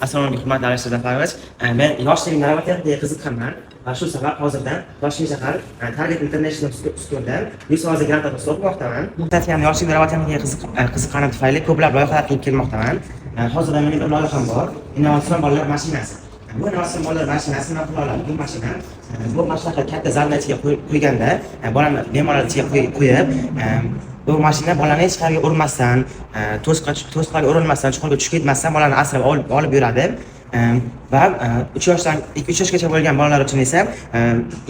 Assalomu alaykum, hurmatli Alisher Zafarovich. Men yoshligimdan robotexnikaga qiziqqanman va shu sabab hozirdan Toshkent shahar Target International School'da 100% grant asosida o'qimoqdaman. Aytganim, yoshligimda robotexnikaga qiziqqanim tufayli ko'plab loyihalar qilib kelmoqdaman. Hozirda mening bir loyiham bor. Innovatsion bolalar mashinasi. Bu innovatsion bolalar mashinasi nima qila oladi? Bu mashina bu mana shunaqa katta zalni ichiga qo'yganda, bolani bemalol ichiga qo'yib, bu mashina bolani hech qayerga urmasdan, to'siqlarga urilmasdan, chuqurga tushib ketmasdan bolani asrab olib yuradi. Va 3 yoshdan 2-3 yoshgacha bo'lgan bolalar uchun esa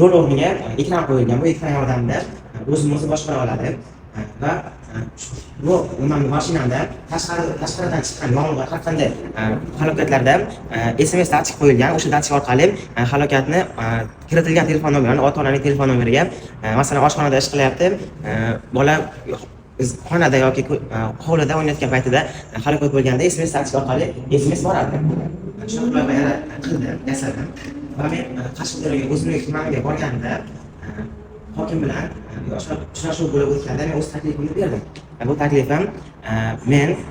rul o'rniga ekran qo'yilgan. Bu ekran yordamida o'zini o'zi boshqara oladi. Va bu umuman mashinada tashqaridan chiqqan yong'in, har qanday halokatlarda SMS datchik qo'yilgan. O'sha datchik orqali halokatni kiritilgan telefon nomerini, ota onaning telefon nomeriga, masalan, oshxonada ish qilyapti, bola xonada yoki hovlida o'ynayotgan paytida halokat bo'lganda SMS datchik orqali SMS boradi. Shunaqa loyiha qildim, yasadim va men Qashqadaryoga, o'zimning tumanimga borganimda, hokim bilan yoshlar uchrashuv bo'lib o'tganda men o'z taklifimni berdim. Bu taklifim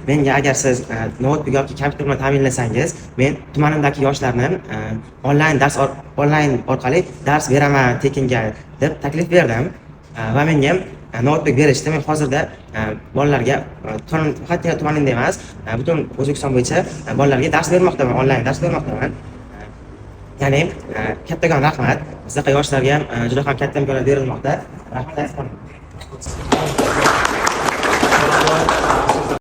menga agar siz noutbuk yoki kompyuter bilan ta'minlasangiz, men tumanimdagi yoshlarni onlayn orqali dars beraman tekinga, deb taklif berdim. Va menga noutbuk berishdi. Men hozirda bolalarga faqatgina tumanimda emas, butun O'zbekiston bo'yicha bolalarga dars bermoqdaman, onlayn dars bermoqdaman. Ya'ni kattakon rahmat. Bizaqa yoshlarga ham juda ham katta imkoniyat berilmoqda. Rahmat, Aziz.